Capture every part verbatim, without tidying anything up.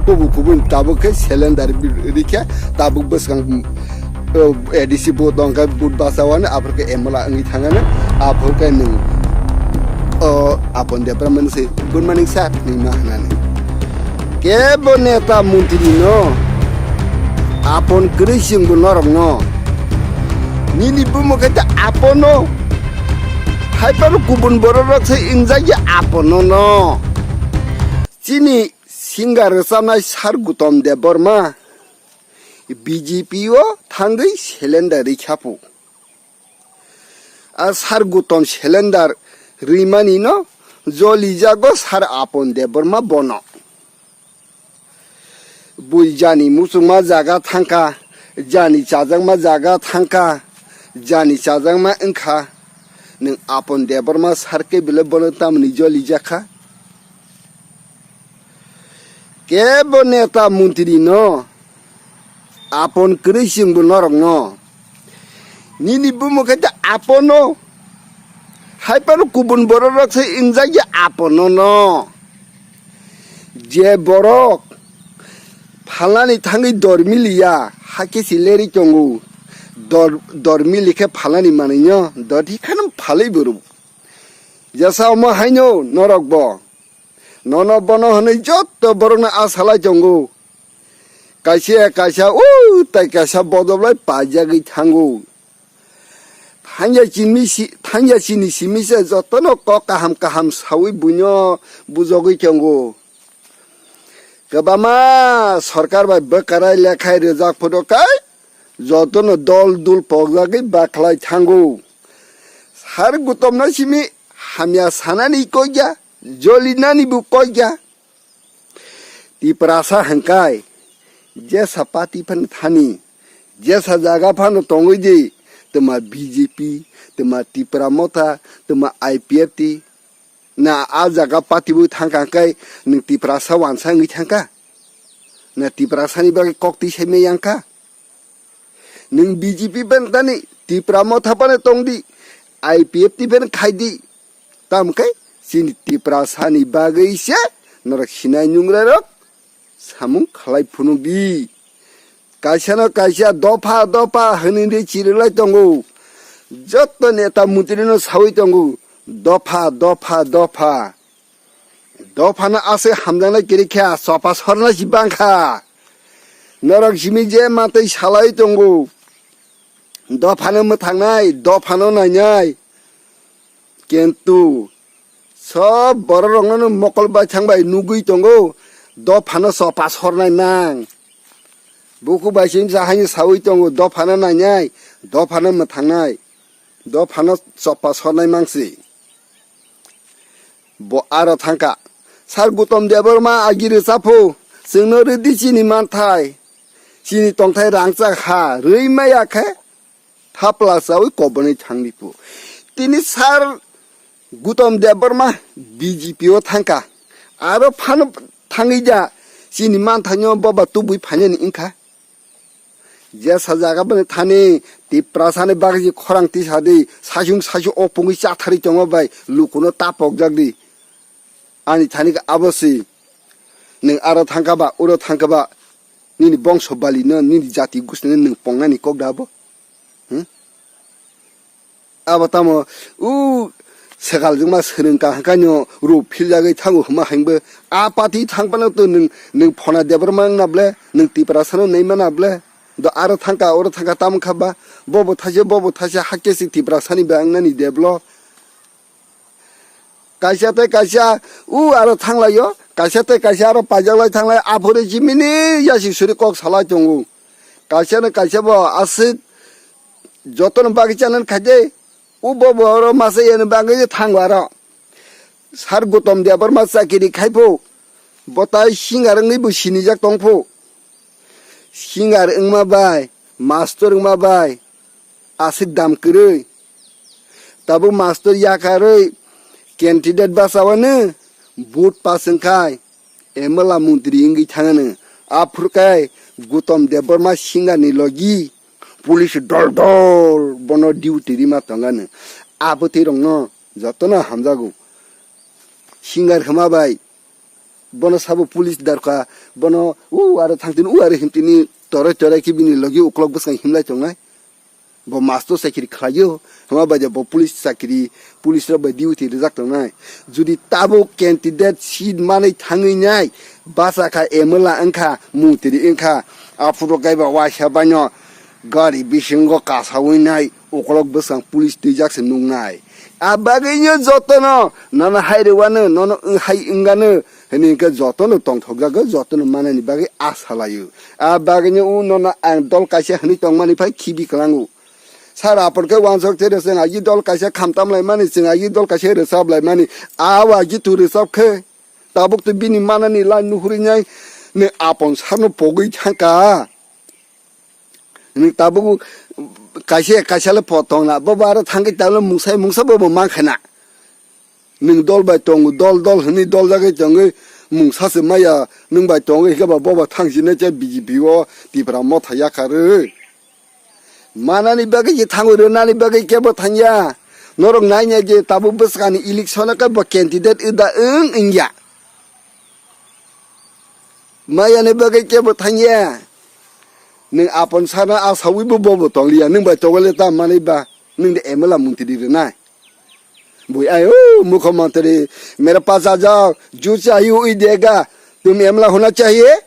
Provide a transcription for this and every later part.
Kubun kubun tabuk khe cylinder rikhe tabuk bwskang, uh, A D C vote tongkhe vote bachawani aphuru khe M L A wngwi thangano aphuru khe nwng, uh, Apon Debbarma se good morning sir hinwi ma hwnani. Kebo neta montri no apon kwrwi chwngbo norokno nini bumo khe ta apono haiphano kubun borok rok se wngjakya apono no. Chini singer rwchapnai Sir Gutom Debbarma B J P o thangwi cylinder rikha phu. A Sir Gutom cylinder rwimani no jolijago Sir Apon Debbarma bono. Bui jani muchungma jaga thangkha, jani chajakma jaga thangkha, jani chajakma wngkha, nwng Apon Debbarma sir khe belai bono tamni jolijakha? Kebo neta montri no apon kwrwi chwngbo norokno. Nini bumo khe ta apono. Haiphano kubun borok rok se wngjakya apono no. Je borok phalnani thangwi dormiliya, hakhe si lerwi tongo. Dor-, dormili khe phalnani manwino, doti kheno phalwi borok. Jesa omo haino norokbo. Nono bono hwnwi jotto borokno asalai tongo. Kaisa kaisa, o, tai kaisa bodoblai paijagwi thango. Thangya chini si-, thangya chini simi se jotono kok kaham kaham sawi buino bujogwi tongo. Kwbangma sorkar bai bwkarai lekhai rwjak photo kai jotono dol dul pokjagwi bakhlai thango. Sir Gutomno simi hamya sanani kokya, jolinani bo kokya. Tiprasa hwnkhai jesa party phano thani, jesa jaga phano tongwi di, twma B J P, twma Tipra Motha, twma I P F T, na a jaga party bo thangkha hwnkhai nwng Tiprasa wansa wngwi thangkha? Na Tiprasani bagwi kok twi saimaya wngkha? Nwng B J P pen tani Tipra Motha phano tongdi, I P F T pen khaidi. Tamo khe chini Tiprasani bagwi se norok sinai nungrarok samung khlai phunukdi. Kaisano kaisa dopha dopha hwnwi chirwlai tongo. Jotto neta montrino sawi tongo, dopha, dopha, dopha. Dophano aswk hamjaknai kwrwi kha, chopa sornai si bangkha. Norok simi je matwi salai tongo. Dophano mwthangnai, dophano nainai. Kintu sob borok rokno mokol bai thang bai nugwi tongo, dophano chopa sornai mang. Buku bai simi sa haino sawi tongo, dophano nainai, dophano mwthangnai, dophano chopa sornai mangsi. Bo aro thangkha. Sir Gutom Debbarma agi rwchaphu, chwngno rwdi chini manthai. Chini tongthai rangchak ha rwi maya khe thapla chawi kobonwi thangdi phu. Tini Sir Gutom Debbarma B J P o thangkha. Aro phano thangwi ja chini manthaino boba tubui phainani wngkha. Jesa jaga bini thani Tiprasani bagwi khorang tisa di, saichung saichung o pungwi chathari tongo bai lukuno tapokjak di. Ani thani khe abo si. Nwng aro thangkha ba, uro thangkha ba, nini bongso balino, nini jati gusnino nwng pongnani kok da abo? Hmm? Abo tamo, u, swkal jwngma swrwng kaham kaino rw philjagwi thango hwnma hwnbo. A party thang phano to nwng, nwng Phona Debbarma wngna ble, nwng Tiprasano naimana ble. Do aro thangkha, oro thangkha tamo kha ba, bobo thaisa, bobo thaisa, hakhe se Tiprasani bai wngnani develop. Kaisa tei kaisa, u aro thanglaio, kaisa tei kaisa aro paijaklai thanglai, aphuru jimini yasi suri kok salai tongo. Kaisa no kaisa bo aswk jotono bagwi chanani khaide, u bo bo oro masa yani bagwi thango aro. Sir Gutom Debbarma chakiri khai pho, bo tai singer wngwi bo sinijak tong pho. Singer wngma bai, mastor wngma bai, aswk dam kwrwi. Tabuk mastor yakarwi candidate bachawano vote pass wngkhai M L A montri wngwi thangano. Aphuru khe Gutom Debbarma singerni logi police dol dol bono duty rima tongano. Abotwi rokno jotono hamjago. Singer hwnma bai Bono sabo police darkha, bono u aro thangtini, u aro himtini, torai torai khe bini logi uklok bwskang himlai tongnai. Bo master chakiri khlaio, hwnba bai de bo police chakiri, police rok bai duty rijak tongnai. Jodi tabuk candidate seat manwi thangwi nai, basa kha M L A wngkha, montri wngkha, aphuru kaiba waisa baino gari bisingo kasawi nai, ukolok bwskang police twijak se nuknai. A bagwino jotono nono hai rwano, nono hai wngano, hwnwi hwnkhe jotono tongthokjagwi, jotono manani bagwi a salaio. A bagwino u nono ang dol kaisa hwnwi tongmani phai khibi kwlango. Sir, apor khe wansok tere chwng agi dol kaisa khamtam laimani, chwng agi dol kaisa rwchap laimani. A wa gitu rwchap khe tabuk to bini manani lai nuhuri nai, ne apon sarno pogwi thangka. Nwng tabuk kaisa kaisa le po tongna, bo bo aro thangwi tabuk mungsa mungsa bo bo mankha na. Nwng dol bai tongo, dol dol hwnwi dol jagwi tongwi mungsa se maya nwng bai tongwi hwnkhe ba bo bo thangsinai cha B J P o Tipra motha yakarwi. Manani bagwi se thangwi rwnani bagwi kebo thangya. Norok nai nai je tabuk bwskangni election o khe bo candidate wda wng wngya. Mayani bagwi kebo thangya. Nwng apon sana asawi bo bobo tongliya. Nwng bai tongole ta manwi ba. Nwng de M L A montri rwnai. Bui ai o mukhyamantri, mere paas aa jao, jo chahiye wohi dega. Tum M L A hona chahiye.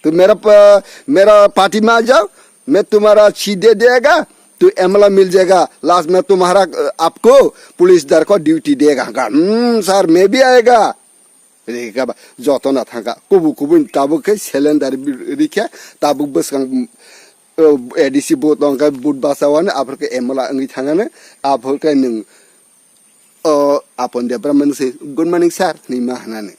Tu mera pa-, mera party ma jao. Main tumhara seat de dega. Tu M L A mil jayega. Last mein tumhara, eh, aapko police dar ko duty dega. Hmm, sir, main bhi aayega. Rikha ba, joto na thangkha. Kubu kubu tabuk khe cylinder rikha, tabuk bwskang, uh, A D C vote tongkha, vote bachawani, aphuru khe M L A wngwi thangani, aphuru khe nwng, uh, Apon Debbarma se, "Good morning, sir," hinwi ma hwnani.